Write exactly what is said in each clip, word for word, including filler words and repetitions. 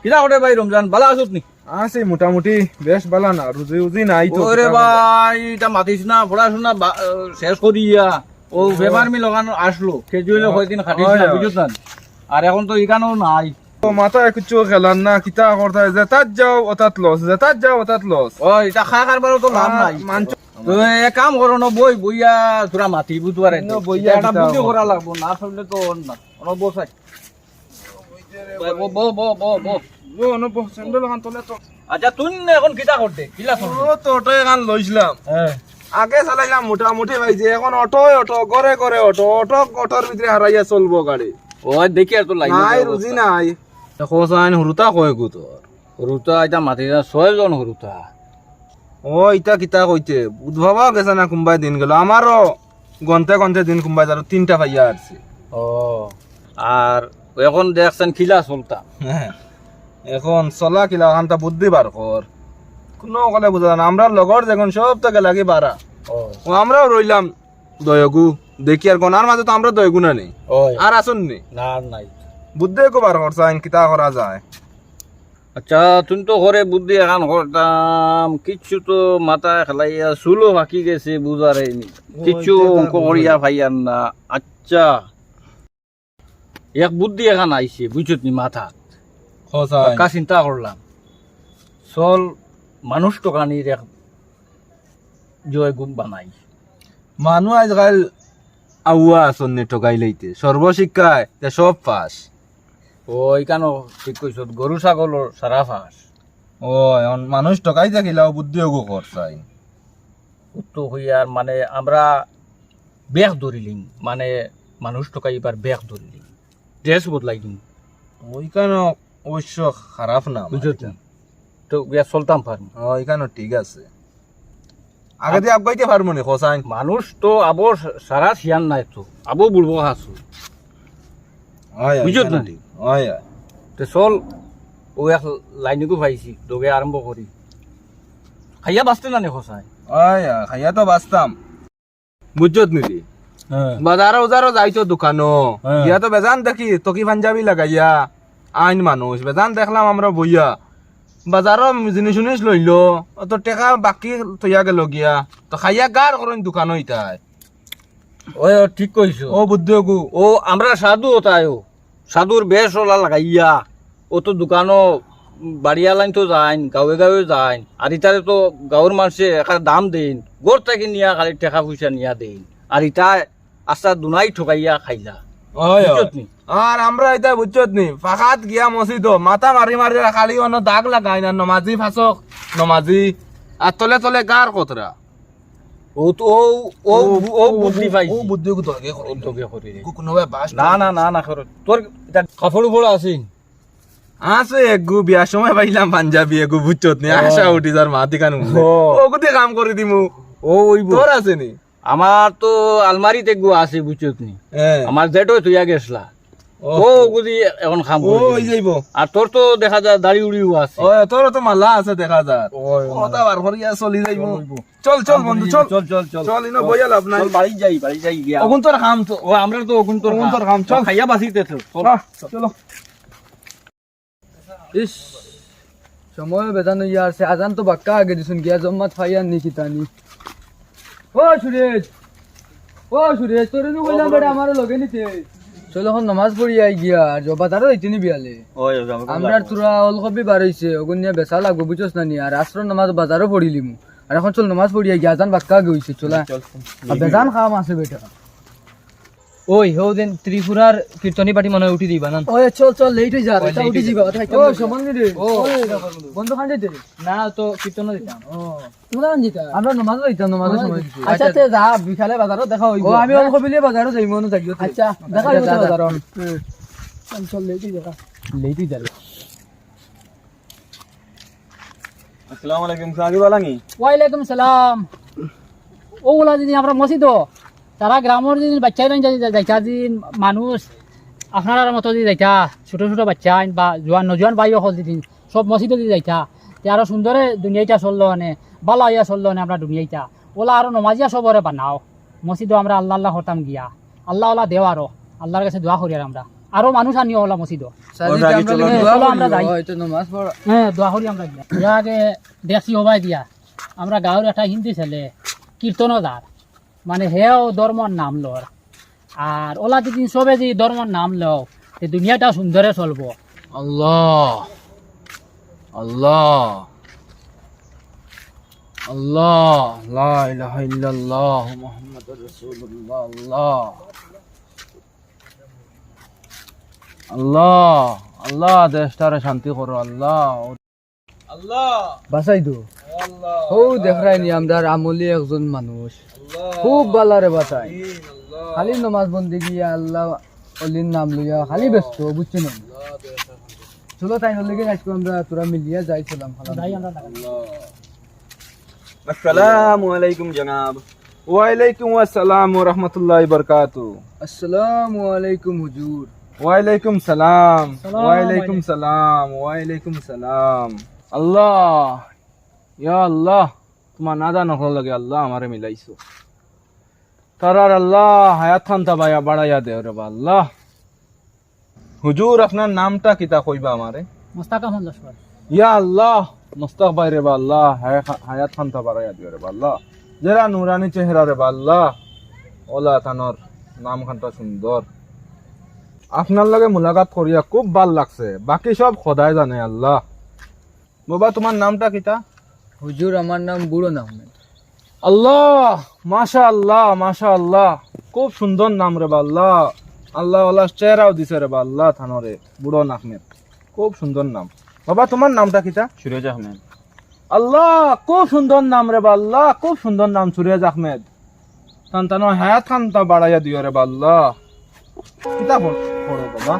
কিতা করে ভাই রমজান, বালা আছত নি? আছি মোটামুটি, বেশ বালা না, রুজি উজি নাই তো, ওরে কিতা করবো? ভাই, ইটা মাতিস না, পড়াশোনা বা-, আহ, শেষ করিয়া, ও ও। বেমার মি লগান আসলো, খেজুরে ও, কয়দিন খাটিস না, হয়, হয়। বুঝছ না? আর এখন তো ইখানও নাই। তো মাথায় কিচ্ছু খেলার না, কিতা করতে, যেতাত যাও, ওতাত লস, যেতাত যাও, ওতাত লস। ও, ইটা খা কারবারও তো লাভ আর নাই। মানছ- তো এক কাম করো না, বই, বইয়া তোরা মাতি, বুঝবার ইনো বইয়া ইটা একটা কিতা বুদ্ধি করো? করা লাগবো, না শুনলে তো অর না। অনো বসাই। বো, বো, বো, বো, বো। ও, অনো বো, স্যান্ডেল ওখান তোলে তো। আচ্ছা, তুই না এখন কিতা করতে? কিলা করতে? ও তো অটো এখান লইছিলাম। হ্যাঁ। আগে চালাইলাম মোটামুটি ভাই যে, এখন অটোয় অটো, ঘরে ঘরে অটো, অটো অটোর ভিতরে হারাইয়া চলবো গাড়ি। ও, দেখি আর তো লাইনে নাই, অবস্থা। রুজি নাই। দেখো, সাইন হুরুতা কয় গু তোর? হুরুতা ইটা মাতি না, ছয়জন হুরুতা। ও, ইটা কিতা কইতে? উদ্ভাবা গেছে না কুম্বাই দিন গেল। আমারও গনতে গনতে দিন কুম্বাই যার তিনটা পাইয়া আরছি। ও, আর এখন দেখছেন কিলা চলতা। হ্যাঁ। এখন চলা কিলা, ওখানটা বুদ্ধি বার কর। কোনো অকলে বুঝা যায় না। আমরা লগর যেগুন সব তো গেলাগি বারা। ও। ও, আমরাও রইলাম দয়গু। দেখি আর গনার মাঝে তো আমরা দয়গু না নেই। ওই। আর আসুন নি। না, আর নাই। বুদ্ধি একটু বার কর, চাইন কিতা করা যায়। আচ্ছা, তুমি তো করে বুদ্ধি এখান করতাম, কিচ্ছু তো মাথায় খেলাইয়া চুলো ফাঁকি গেছে, বুঝার হয়নি। ও, কিচ্ছু ইটা তার অঙ্ক বুদ্ধি। করিয়া পাইয়ার না। আচ্ছা, এক বুদ্ধি এখান আইছে, বুঝছত নি, মাথাত। হ, চাইন। বাক্কা চিন্তা করলাম। চল, মানুষ ঠকানির এক জয় গুপ বানাই। মানুষ আজকাল আউয়া আছন নি ঠকাই লইতে। সর্বশিক্ষায় তে সব পাস। ও, ইখানও ঠিক কইছত, গরু ছাগলর সারা পাস। ও, এখন মানুষ ঠকাই থাকিলাও বুদ্ধি ওগু কর চাইন। উত্তর হইয়ার মানে আমরা বেশ ধরিলিম, মানে মানুষ ঠকাইবার বেশ ধরিলিম। ড্রেস বদলাই দিম। ওইখানে অবশ্য খারাপ না, বুঝছো তো? তো গিয়া চলতাম পারমু। ও, এখানে ঠিক আছে। আগে দিয়ে আগাইতে পারমু নি, হোসাইন? মানুষ তো আবো সারা শিয়ান নাই তো, আবো বুড়বো আছো। হয়, হয়, বুঝছো এখানে না? ঠিক। হয়, হয়। তে চল, ও এক লাইনগু পাইছি, দোগে আরম্ভ করি। খাইয়া বাঁচতে না নি, হোসাইন? হয়, হয়, খাইয়া তো বাঁচতাম। বুঝছত নি রে? হ্যাঁ। বাজারো উজারো যাইতো দোকানো। হ্যাঁ। গিয়া তো বেজান দেখি, তকি পাঞ্জাবি লাগাইয়া আইন মানুষ। বেজান দেখলাম আমরা বইয়া। বাজারো জিনিস উনিস লইলো, অত টেকা বাকি থইয়া গেল গিয়া। তো খাইয়া গার করইন দোকানো ইতায়। ওই, ও ঠিক কইছো। ও বুদ্ধি ওগু। ও আমরা সাধু ওতায়ও। সাধুর বেশ ওলা লাগাইয়া, ও তো দোকানো বাড়িয়ালাইন তো যাইন, গাঁওয়ে গাঁওয়ে যাইন, আর ইতারে তো গাঁওর মানষে একার দাম দেইন, ঘর থাকি নিয়া খালি টেকা পয়সা নিয়া দেইন, আর ইতায় আস্তা দুনাই ঠকাইয়া খাইলা। ওই, ওই। বুঝছত নি? আর আমরা ইতায় বুঝছত নি, ফাঁকাত গিয়া মসজিদো মাথা মারি মারি খালি অনো দাগ লাগাইন আর নমাজি ফাসক, নমাজি, আর তলে তলে গার কতরা। ও তো, ও, ও, ও, ও ও, বুদ্ধি ও, পাইছি। ও বুদ্ধি ওগু দগে করে। ও দগে করে রে। ওগু কোনো ভাই বাস না, না, না, না, করে। তোর ইতা কাপড় উপর আছে? আছে এগু, বিয়ার সময় পাইলাম পাঞ্জাবি এগু, বুঝছত নি? ও। আশা উঠি যার মাতি কান উঠে। ও। ওগুতে কাম করে দিমু। ও, ওইব। তোর আছে নি? আমার তো আলমারিত এগু আছে, বুঝছত নি? হ্যাঁ। আমার জেঠো থইয়া গেছলা। ও। ও, ওগুদি এখন কাম ও, করে দিমু। হই যাইব। আর তোর তো দেখা যায় দাড়ি উড়িও আছে। ও, তোর তো মালা আছে দেখা যায়। ও, ও, মালা। ওটা বার করিয়া চলি যাইব। চল, চল, বন্ধু, চল। চল, চল, চল। চল, ইনো বইয়া লাভ নাই। চল, বাড়ি যাই, বাড়ি যাই গিয়া। অগুন তোর কাম তো। ও, আমরা তো অগুন তোর অগুন কাম। তোর কাম, চল। খাইয়া বাঁচিতে তো। চল। আহ, চলো। ইস, সময় বেজান অইয়া আছে, আজান তো বাক্কা আগে দিছুন, গিয়া জম্মাত পাইয়ার নি কিতা নি। ও সুরেশ, ও সুরেশ, তোরে নু কইলাম বেটা আমারে লগে নিতে। চল, এখন নমাজ পড়ি আই গিয়া, আর বাজারো যাইতে নি বিয়ালে। ওই, ওই, আমি আমরার তুরা ওলকপি বার অইছে, অগুন নিয়া বেচা লাগবো, বুঝছস না নি? আর আছরর নমাজ বাজারো পড়িলিমু। আর এখন চল, নমাজ পড়ি আই গিয়া, আজান বাক্কা আগে অইছে, চল। চল, চল। আর বেজান কাম আছে বেটা। ওই, হউ দিন ত্রিপুরার কীর্তনী পার্টি মনে হয় উঠি দিবা না? ওই, চল, চল, লেট অই যার, ওই, এটা লেট উঠি অই যার। যাবা, ওই, সময় নেই রে। ও, ওই, বন্ধ খান দিতে। না, তো কীর্তন দিতাম। ও। তোমরা আন দিতা? আমরা নমাজ যাইতাম, নমাজের সময় দিছে। আচ্ছা, আচ্ছা। তে যা, বিকালে বাজারো দেখা অইব। ও, আমি অল্প বিলে বাজারো যাইমু, অনো যাইও তে। আচ্ছা, দেখা অইব যা, যা। বাজারো। হুম। চল, চল, লেট অই যাবা। লেট অই যাবে। আসসালামু আলাইকুম, সাহেব বালাঙ্গি। ওয়ালাইকুম সালাম। ও ওলা যদি আমরা মসজিদ, তারা গ্রামর যদি বাচ্চা রইন যদি যাইতা যদি মানুষ আপনার মতো যদি যাইতা, ছোট ছোট বাচ্চা আইন বা জোয়ান নজোয়ান ভাই হল যদি সব মসজিদে যদি যাইতা, তে আরো সুন্দরে দুনিয়াটা চললো অনে, বালা হইয়া চললো অনে আমরা দুনিয়াটা। ওলা আরো নমাজিয়া সবরে বানাও। মসজিদও আমরা আল্লাহ আল্লাহ করতাম গিয়া। আল্লাহ ওলা দেও আরো। আল্লাহর কাছে দোয়া করি আর আমরা। আরো মানুষ আনিও অলা মসজিদো। সাজি ও, যাই, আমরা চলো। চলো, আমরা যাই। হয়তো নামাজ পড়া। হ্যাঁ, দোয়া করি আমরা গিয়া। ইয়া আগে দেখছি ওবায় দিয়া। আমরা গাঁওর একটা হিন্দি ছেলে, কীর্তনও যার। মানে, হেও ধর্মর নাম লর। আর ওলা যদি সবে যদি ধর্মর নাম লও, তে দুনিয়াটা সুন্দরে চলবো। আল্লাহ, আল্লাহ, আল্লাহ, লা ইলাহা ইল্লাল্লাহ, মুহাম্মাদুর রাসূলুল্লাহ, আল্লাহ। আল্লাহ, আল্লাহ, দেশটারে শান্তি করো, আল্লাহ। আল্লাহ। বাঁচাই দো। আল্লাহ। হৌ দেখরায়নি আমরার আমলি একজন মানুষ। আল্লাহ। খুব বালা রে বাতাই। আমিন, আল্লাহ। খালি নমাজ বন্দেগি আল্লাহ অলির নাম লইয়া খালি ব্যস্ত, বুঝছো না? আল্লাহ, দেশটা শান্তি। চলো তাইন অর লগে আইজকু আমরা থুড়া মিলিয়া যাই, সালাম কালাম। যাই আমরা। আল্লাহ। আসসালামু আলাইকুম জনাব। ওয়ালাইকুম আসসালাম ওয়া রাহমাতুল্লাহি ওয়া বারাকাতুহু। আসসালামু আলাইকুম হুজুর। ওয়ালাইকুম সালাম। আসসালামু ওয়ালাইকুম আলাইকুম। সালাম। ওয়ালাইকুম সালাম। আল্লাহ, ইয়া আল্লাহ, তুমার নাদান অকলর লগে আল্লাহ আমারে মিলাইছো। তারার আল্লাহ হায়াত খান্তা বায়া বাড়াইয়া দেও রে বা আল্লাহ। হুজুর, আপনার নামটা কিতা কইবা আমারে? মোস্তাক আহমদ লস্কর। ইয়া আল্লাহ, মোস্তাক ভাই রে বা আল্লাহ, হায়া-, হায়াত খান্তা বাড়াইয়া দিও রে বা আল্লাহ। যেরা নুরানি চেহারা রে বা আল্লাহ, ওলা তানর নাম খান্তা সুন্দর। আপনার লগে মুলাকাত করিয়া খুব ভালা লাগছে, বাকি সব খোদায় জানে আল্লাহ। বাবা, তুমার নামটা কিতা? হুজুর, আমার নাম বুড়ন আহমেদ। আল্লাহ, মাশাআল্লাহ, মাশাআল্লাহ, খুব সুন্দর নাম রে বা আল্লাহ। আল্লাহ, আল্লাহ চেহারাও দিছে রে বা আল্লাহ তানরে, বুড়ন আহমেদ, খুব সুন্দর নাম। বাবা, তুমার নামটা কিতা? সুরজ আহমেদ। আল্লাহ, খুব সুন্দর নাম রে বা আল্লাহ, খুব সুন্দর নাম সুরজ আহমেদ। তান তানর হায়াত খান্তা বাড়াইয়া দিও রে বা আল্লাহ। কিতা কর-, করো বাবা?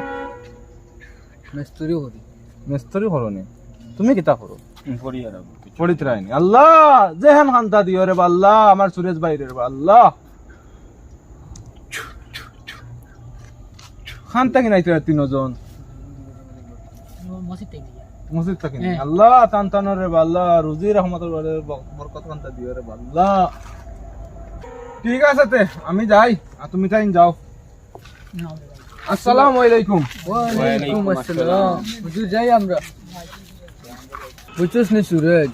মেস্তরি করি। মেস্তরি করো নি? তুমি কিতা করো? পড়ি আর আবার। পড়িতরায়নি। আল্লাহ, যেহান খান্তা দিও রে বা আল্লাহ, আমার সুরজ ভাই রে বা আল্লাহ। খান্তা কিনা ইতরা তিনজন? মসজিদ থাকি। মসজিদ থাকি নি? হ্যাঁ। আল্লাহ, তান তানর রে বা আল্লাহ, রুজি রহমতর বারে ব-, বরকত খান্তা দিও রে বা আল্লাহ। ঠিক আছে তে, আমি যাই, আর তুমি তাইন যাও। আসসালামু আলাইকুম। ওয়ালাইকুম আসসালাম। হুজুর, যাই আমরা। বুঝছস নি সুরজ?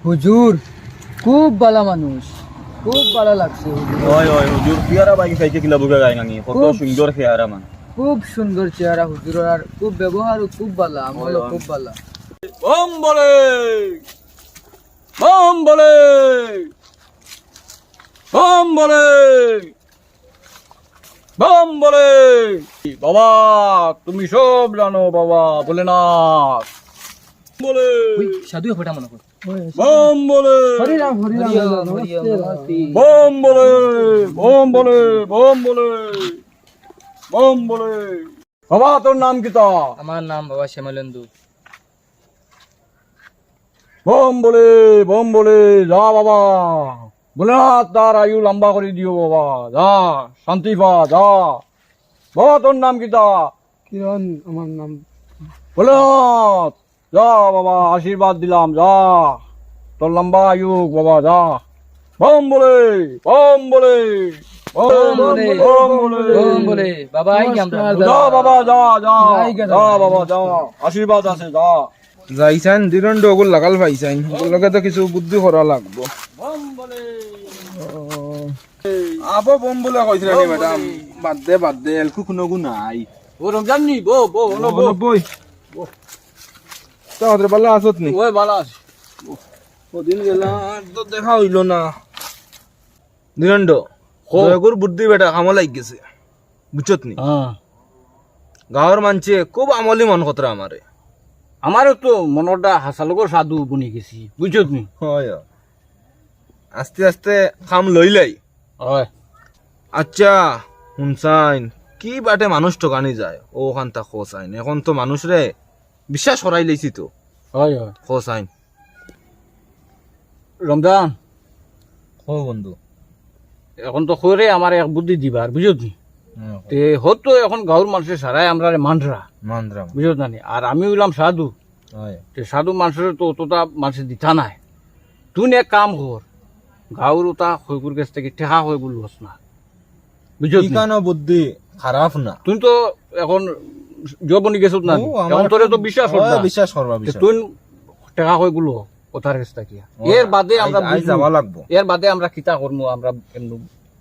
হুজুর খুব বালা মানুষ, খুব বালা লাগছে হুজুর। ওই, ওই, হুজুর, চেহারা বাকি চাইতে কিলা বুকে গায় নানি, কত খুব সুন্দর চেহারা মান। খুব সুন্দর চেহারা হুজুর, আর খুব ব্যবহারও খুব বালা, আমলও ওই, ওই। খুব বালা। বম বলে, বম বলে, বম বলে। বম বলে। বাবা, তুমি সব জানো বাবা, ভোলেনাথ। বলে। ওই সাধু ফোটা মনে কর। বম বলে। হরিরাম, হরিরাম, হরিরাম, হরিরাম, হরিরাম। বম বলে, বম বলে, বম বলে, বম বলে। বাবা, তোর নাম কিতা? আমার নাম বাবা শ্যামলেন্দু। বম বলে, বম বলে, যা বাবা। ভোলেনাথ তার আয়ু লম্বা করি দিও বাবা, যা, শান্তি পা, যা। বাবা, তোর নাম কিতা? কিরণ আমার নাম। ভোলেনাথ, যা বাবা, আশীর্বাদ দিলাম, যা। তোর লম্বা আয়ু বাবা, যা। বম বলে, বম বলে, বম বম বলে, বলে, বম বলে। বম বলে। বাবা, আই আমরা। যা বাবা, যা, যা। যাই গেলাম। যা বাবা, যা। আশীর্বাদ আছে, যা। যাইছাইন, দিরন্ড ওগুর লাগাল পাইছাইন। ওগুর লগে তো কিছু বুদ্ধি করা লাগবো। বম বলে। ও। আবো বম বলে কইছিলা নি, বম ম্যাডাম? বলে। বাদ দে, বাদ দে, এলকু কুনোগু নাই। ও রমজান নি, বো, বো, হলো বো। হলো বই। বো। তা হতে বালা আছত নি? ওই বালা আছে। বো। ওদিন গেলাম, আর তো দেখা হইল না। দিরন্ড, কো। জয়গুর বুদ্ধি বেটা কামো লাগি গেছে। বুঝছত নি? হ্যাঁ। গাঁওর মানষে খুব আমলি মন করতরা আমারে। আমারও তো মনটা হাসালগর সাধু বনি গেছি, বুঝছত নি? হয়, হয়। আস্তে আস্তে কাম লইলাই। হয়। আচ্ছা, হুনছাইন, কি বাটে মানুষ ঠকানি যায়, ও ওখান তা খোঁজ আইন। এখন তো মানুষরে বিশ্বাস করাই লইছি তো। হয়, হয়। খোঁজ আইন। রমজান। কও বন্ধু। এখন তো কইরে আমার এক বুদ্ধি দিবার, বুঝছত নি? হ্যাঁ, তে হয়তো এখন গাঁওর মানষে সারাই আমরারে মানরা। মানরা। বুঝছত না নি? আর আমি অইলাম সাধু। হয়। তে সাধু মানষরে তো অতটা মানষে দিতা নায়। তুই এক কাম কর, গাঁওর ওতা কয়গুর গেছ থাকি টেকা কয়গুর লস না। বুঝছত নি? ইখানো বুদ্ধি খারাপ না। তুই তো এখন জব বনি গেছত না নি? ও, আমার এখন তোরে তো বিশ্বাস অর না। বিশ্বাস করবা, তে বিশ্বাস। তুই টেকা কই গুলো কথার কাছ থাকিয়া। ও, এর বাদে আই, আমরা আই বুঝমু। যাওয়া লাগবো। এর বাদে আমরা কিতা করমু, আমরা এমনে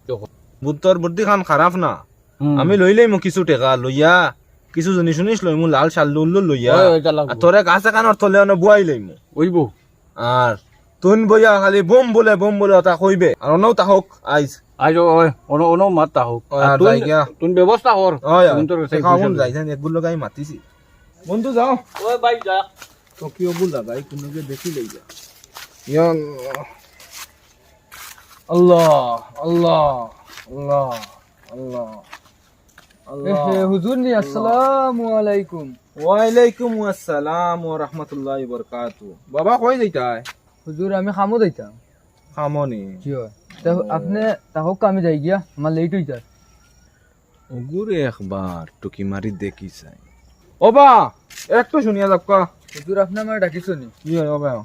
যখন বুদ্ধর বুদ্ধি খান খারাপ না। হুম। আমি লই লইমু কিছু টেকা লইয়া, কিছু জিনিস উনিস লইমু, লাল শাল লুল লইয়া। ওই, ওইটা লাগবো। আর তোরে গাছ এখানোর তলে অনে বুয়াই লইমু। ওইবো। আর তুন বইয়া খালি বোম বলে, বোম বলে ওটা কইবে। আর অনও তা হোক, আইজ। আইজ, ওই, অনো, অনো মাত তা হোক। ওই, আর আর তুন, যাই গিয়া। তুন ব্যবস্থা কর। ওই, ওই। তুন তোর কাছে টেকা পয়সা অগুন লই। যাই, যাই, এগুলো গাই মাতিছি। বন্ধু যাও। ওই ভাই যা। তো কি অগুন লাগাই, কোন দিকে দেখি লই যা। ইয়া আল্লাহ। আল্লাহ, আল্লাহ, আল্লাহ, আল্লাহ, আল্লাহ। এহে, হুজুর নি, আল্লাহ। আসসালামু আলাইকুম। ওয়ালাইকুম আসসালাম ওয়া রাহমাতুল্লাহি ওয়া বারাকাতুহু। বাবা, কই যাইতায়? হুজুর, আমি কামো যাইতাম। কামো নি? জি অয়। তা ও। আপনে তা হোক, আমি যাই গিয়া, আমার লেট অইতার। ওগুরে একবার টুকি মারি দেখি চাই। ও বা, একটু শুনিয়া যাউক্কা। হুজুর, আপনে আমারে ডাকিছো নি? জি অয়, ও বা।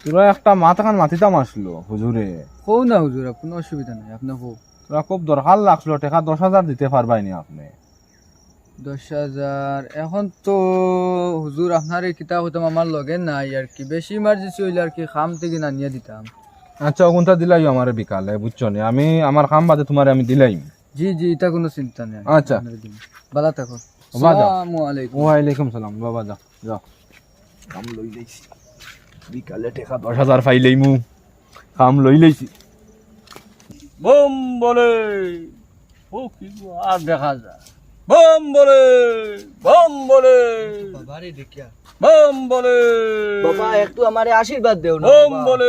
তোরা একটা মাত খান মাতিতাম আসলো, হুজুরে। কও না হুজুর, কোনো অসুবিধা নাই, আপনে কও। তোরা খুব দরকার লাগছিল, টেকা দশ হাজার দিতে পারবায় নি আপনে? দশ হাজার? এখন তো হুজুর, আপনারে কিতা কইতাম, আমার লগে নাই আর কি, বেশি ইমার্জেন্সি অইলে আর কি, কাম থাকি আনিয়া দিতাম। আচ্ছা, অগুনতা দিলাইও আমারে বিকালে, বুঝছো নি? আমি আমার কাম বাদে তুমারে আমি দিলাইমু। জি, জি, ইতা কোনো চিন্তা নাই। আচ্ছা। আপনারে দিমু। ভালা থাকো। বাবা, যাও। আসসালামু আলাইকুম। ওয়ালাইকুম সালাম। বাবা, যাও, যাও। কাম লই লইছি। বিকালে টেকা দশ হাজার পাইলাইমু। কাম লই লইছি। বোম বলে। ও কি গো, আর দেখা যায়। বোম বলে, বোম বলে। বাবারে দেখিয়া। বোম বলে। বাবা, একটু আমারে আশীর্বাদ দেও না, বোম বাবা। বলে।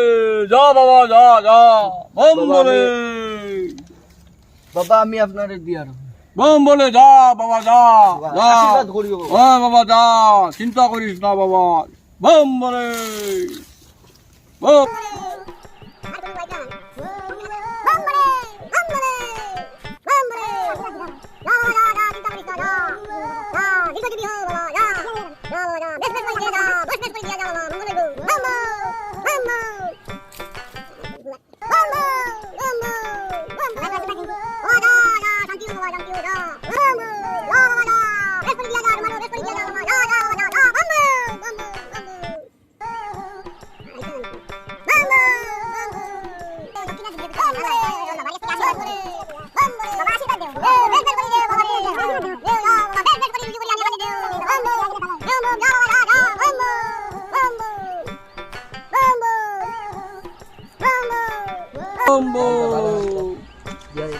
যা বাবা, যা, যা। বোম বাবা, বলে। আমি বাবা, আমি আপনারে দিয়ার। বোম বলে, যা বাবা, যা, বাবা, যা। আশীর্বাদ করিও বাবা। হ্যাঁ বাবা, যা, চিন্তা করিস না বাবা। বোম বলে, বোম।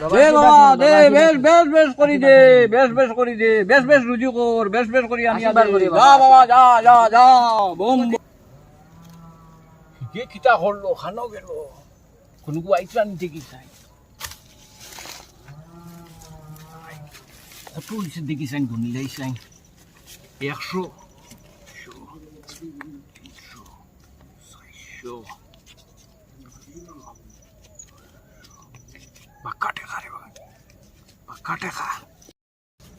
এ বাবা, দে, বেশ, বেশ, বেশ করি দে, বেশ, বেশ করি দে, বেশ, বেশ রুজি কর, বেশ, বেশ করি আনিয়া দে। আশীর্বাদ করি বাবা। যা বাবা, যা, যা, যা, বোম, বোম। কে কিতা করলো, খানো গেল, কোন আইতরা নিতে কি চাই? কত হইছে দেখি চাই, গনিলাই চাই। একশো, দুইশো, তিনশো, চাইরশো। বাক্কা টেকা রে বাবা। বাক্কা টেকা।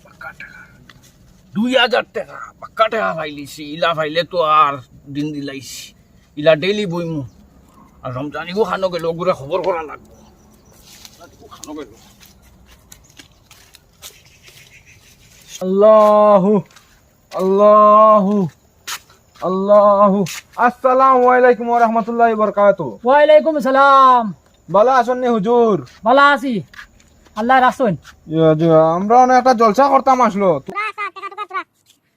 বাক্কা টেকা। দুই হাজার টেকা। বাক্কা টেকা পাইলিছি। ইলা পাইলে তো আর দিন দিলাইছি। ইলা ডেইলি বইমু। আর রমজানিগু খানো গেল, ওগুরে খবর করা লাগবো। খানো গেল। আল্লাহু, আল্লাহু, আল্লাহু। আসসালামু আলাইকুম ওয়া রাহমাতুল্লাহি ওয়া বারাকাতুহু। ওয়ালাইকুম সালাম। ভালা আছইন নি হুজুর? ভালা আছি, আল্লায় রাখছইন। ইয়া, জি, আমরা অনে একটা জলসা করতাম আসলো। তোরা আচ্ছা, টেকা টুকা তোরা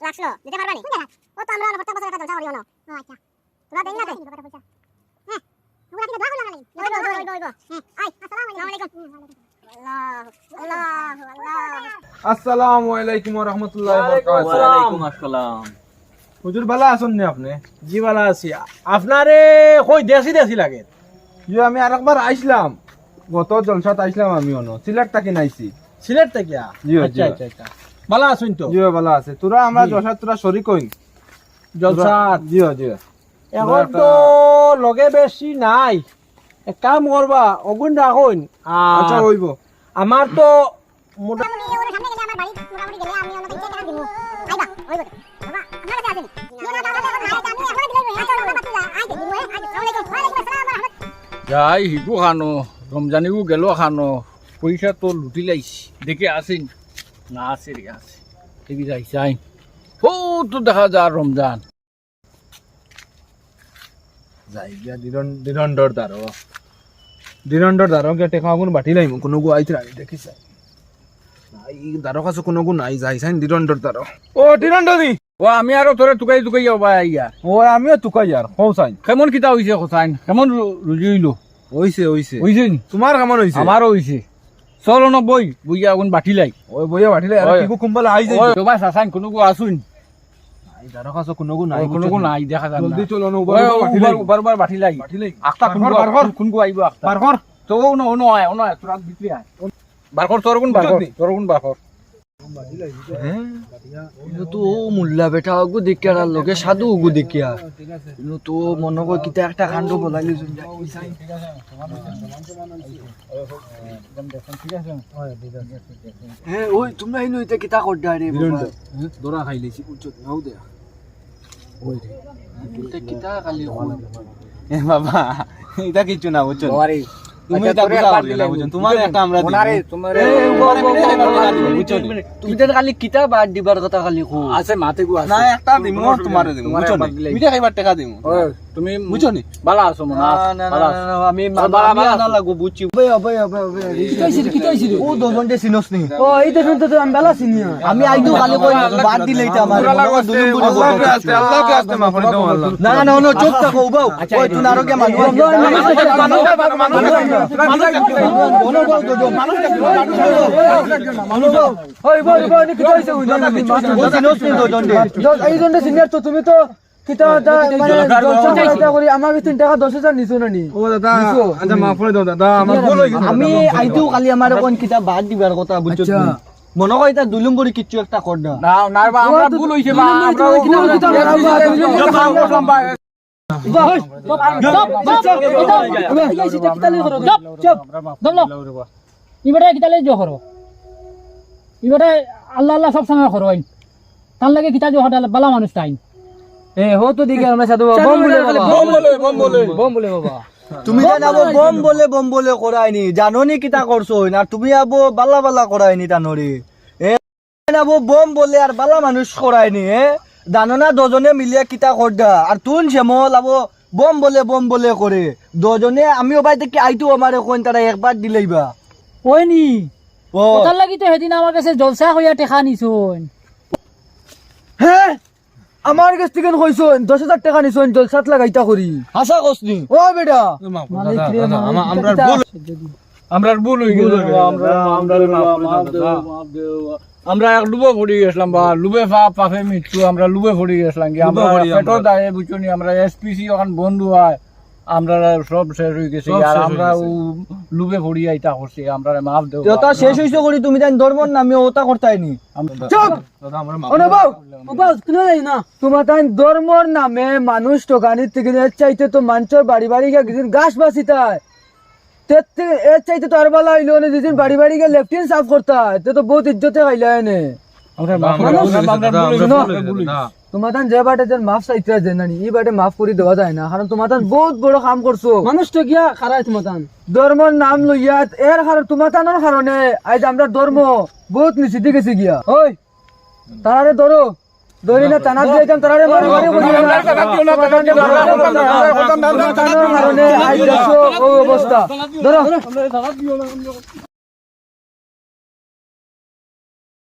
রাখলো, দিতে পারবা নি? কোন জায়গা? ও তো আমরা অনে প্রত্যেক বছর একটা জলসা করি অনো। ও আচ্ছা। তোরা দেন না দেন। হ্যাঁ। ওরা কিনা দোয়া করলো না। ওই, ওই, ওই, ওই, ওই। হুম, আয়। আসসালামু আলাইকুম। আল্লাহ, আল্লাহ, আল্লাহ। আসসালামু আলাইকুম ওয়া রাহমাতুল্লাহি ওয়া বারাকাতুহু। ওয়ালাইকুম আসসালাম। হুজুর, ভালা আছইন নি আপনে? জি, ভালা আছি। আপনারে কই দেখছি দেখছি লাগে। জি, আমি আরেকবার আইছলাম। গত জলসাত আইছলাম আমি অনো। সিলেট থাকি আইছি। সিলেট থাকিয়া? জি, জি। আচ্ছা, আচ্ছা, আচ্ছা। ভালা আছইন তো? জি, ভালা আছি। তোরা আমরা জি। জলসাত তোরা শরিক অইন। জলসাত? জি, জি। এখন তোরা তো একটা লগে বেশি নাই। এক কাম করবা, অগুন রাখইন। আর আচ্ছা, অইবো। আমার তো মোটা- মোটামুটি ওর সামনে গেলে, আমার বাড়ি মোটামুটি গেলে আমি ওনাকে ইচ্ছে টাকা দিব। আইবা, ওই বটে। বাবা, আপনার কাছে আসেনি। যাই, হিগু খানো, রমজানিগু গেল খানো, পয়সা তো লুটি লাইছি। দেখি আসেনি। না, serious। টিভি চাইছাইন। ও তো দেখা যার রমজান। যাই গিয়া দিরন-, দিরন্ডর দারো। দিরন্ডর দারো গিয়া টেকা আগুন বাটি লাইমু, কুনুগু আইতরা নি দেখি চাই। নাই, দারো কাছে কুনুগু নাই, যাইছাইন দিরন্ডর দারো। ও দিরন্ড নি? ও আমি আরো তোরে তুকাই তুকাই যাও ভাই আইয়া। ও আমিও তুকাই আর, কও চাইন। কেমন কিতা অইছে কও চাইন? কেমন রু-, রুজি অইলো? অইছে, অইছে। অইছে নি? তুমার কেমন অইছে? আমারও অইছে। চলো না বই, বইয়া আগুন বাটি লাই। ওই বইয়া বাটি লাই, আর ওই। কিগু কুম্বালা আই যাইবো। ওই, ও ভাই, চাচাইন, কুনুগু আছইন? নাই, দারো কাছে কুনুগু নাই, ওই, কুনুগু বুঝছো? নাই, দেখা যায় না। জলদি চলো না, উবার ওই, উবার বাটি উবার, লাই। উবার, উবার বাটি লাই। বাটি লাই। আখতা বারখর, কুনুগু, বারখর। কুন-, কুনুগু আইবো আখতা? বারখর। তো ও না, ও না আয়, ও না আয়, তোরা ভিতরে আয়। বারখর, তোর গুন বারখর, বুঝলি? তোর গুন বারখর। হ্যাঁ? ইনো তো ও মোল্লা বেটা ওগু দেখিয়ার আর লগে সাধু ওগু দেখিয়ার। ইনো তো মনো কয় কিতা একটা কাণ্ড বলাইলিছইন। হ্যাঁ, ওই তোমরা ইনো ইতা কিতা কররা রে বাবা? ধরা খাইলিছি, বুঝছো? নাও দে। ওই রে। ইতা কিতা খালি কই? এ বাবা, ইতা কিচ্ছু না, বুঝছো? বাবা রে। তুমি আচ্ছা, ইতা তোরে বুঝা একবার করিও না, দিলে বুঝছো? তোমার একটা আমরা দিমু। ওনারে, তোমার এ, ও, ও, ও, ও, ও, বুঝছো নি? তুমি তো খালি কিতা বাদ দিবার কথা খালি কও। আছে, মাতে গু আছে। না, একটা দিমু, তোমারে দিমু, তোমারে বুঝছো নি? একবার দিলে। মিঠা খাইবার টেকা দিমু। ওই, তুমি বুঝছো নি? বালা আছো মনে হয়? না, না, না, বালা না, আছো। না, আমি, ও, বালা, আমি বালা আনা আছো। লাগবো, বুঝছি। ওবে, ওবে, ওবে, ওবে। কিতা অইছে রে, কিতা অইছে রে? ও দুইজনরে চিনস নি? ও, এই দুইজন তো আমি বালা চিনি। আমি আইদু খালি কই, বাদ দিলে ইতা আমার। আল্লাহকে আস্তে, আল্লাহকে আস্তে মাফ করে দাও, আল্লাহ। না, না, না, চুপ থাকো, উবাও। আচ্ছা, ওই, তুই আরো কে মানুষ? ওই, বল, বল, নি কিতা অইছে? ওই, ও চিনস নি দুইজনরে? এই দুইজনরে চিনিয়ার তো তুমি তো কিতা, তা, মানে, জলসা করাইতা করি, আমার কাছে তিন টেকা দশ হাজার নিছো না নি? ও দাদা, নিছো। আচ্ছা, মাফ করে দাও দাদা, আমার ভুল অই গেছে আমি দাদা, মাফ করে আইতেও দাও। খালি আমার এখন কিতা বাদ দিবার কথা, বুঝছো আচ্ছা। তুমি? মনো কয় ইতা দুই নম্বরি কিচ্ছু একটা কর না। না, না, বা, আমরা ভুল অইছে, বা, আমরা কিতা করতাম, আমরা কিতা করতাম, বা। বাহ, বাহ, বাহ, বাহ, এই যে কিতা লাগি করো, চুপ, চুপ, দম লও। ইবারে কিতা লাগি জো করো? ইবারে আল্লাহ আল্লাহ সব সময় করো, তার লাগি কিতা জো হঠাৎ বালা মানুষ তাইন। এ, হো তো দেখি আমরা সাধু বাবা, বোম বলে বাবা। বোম বলে, বোম বলে। বোম বলে বাবা। তুমি জানো বোম বলে, বোম বলে করায়নি, জানো নি কিতা করছো? না তুমি আবো বালা বালা করায়নি তানরে। এ, না বো, বোম বলে আর বালা মানুষ করায়নি, এ? জানো না দুইজনে মিলিয়া কিতা কররা? আর তুন শ্যামল আবো বোম বলে, বোম বলে করে। দুইজনে আমি ও বাড়ি থাকি আইতেও আমারে কইন তারা একবার দিলাইবা। ওই নি? ও। ওটার লাগি তো সেদিন আমার কাছে জলসা কইয়া টেকা নিছইন। হ্যাঁ? আমার কাছ থাকি কইছইন, দশ হাজার টেকা নিছইন, জলসাত লাগাইতা করি। হাছা কস নি? ও বেটা। মালিক রে, দাদা, মালিক, আমা-, আমরার কিতা ভুল। আমরার ভুল অই গেছে, ভুল অই গেছে, আমরা, দাদা, আমরা আমরারে মাফ করে দাও, মাফ দাদা। দেও, মাফ দেও। আমরা এক লুভো পড়ি গেছলাম, বা, লুভে পাপ, পাপে মৃত্যু, আমরা লুভে পড়ি গেছলাম কি, লুভে আমরা পড়ি পেটর আমরা। দায়ে বুঝছো নি, আমরা এসপিসি ওখান বন্ধ হয়, আমরা সব শেষ অই গেছে, সব আর শেষ অই আমরা গেছে। ও লুভে পড়ি আইতা করছি, আমরারে মাফ দেও, তে ওটা বাবা। শেষ অইছে করি, তুমি তাইন ধর্মর নামে ওটা করতায় নি। আমরা চুপ! দাদা, আমরা মাফ অনুভব! করে দিলাম। উপাস, কোনো যাই না। তোমার তাইন ধর্মর নামে মানুষ ঠকানির থেকে এর চাইতে তো মানষর বাড়ি বাড়ি গিয়া কিছু ঘাস বাছিতায়। তে, তে, এর চাইতে তো আর বালা অইলো না, যেদিন বাড়ি বাড়ি গিয়া লেট্রিন সাফ করতা, তে তো বহুত ইজ্জতে খাইলা এনে। আমরা মাফ আমরা করে ভুল দিলাম, হইছে, আমরা দাদা, ভুল আমরা হইছে, ভুল হইছে, ভুল হইছে। দাদা। তোমার তান যে বাটে যে মাফ চাইতে আছে না নি, ই বাটে মাফ করি দেওয়া যায় না, কারণ তোমার তান বহুত বড় কাম করছো। মানুষ তো গিয়া খারায় তোমার তান। ধর্মর নাম লইয়া, এর কারণ তোমার তানোর কারণে আজ আমরা ধর্ম বহুত নিচেদি গেছে গিয়া। ওই, তারারে ধরো, ধরি না, থানাত যাইতাম, তারারে মারামারি করি না। তোমার তানোর কারণে আজ দেখছো ও অবস্থা। ধরো।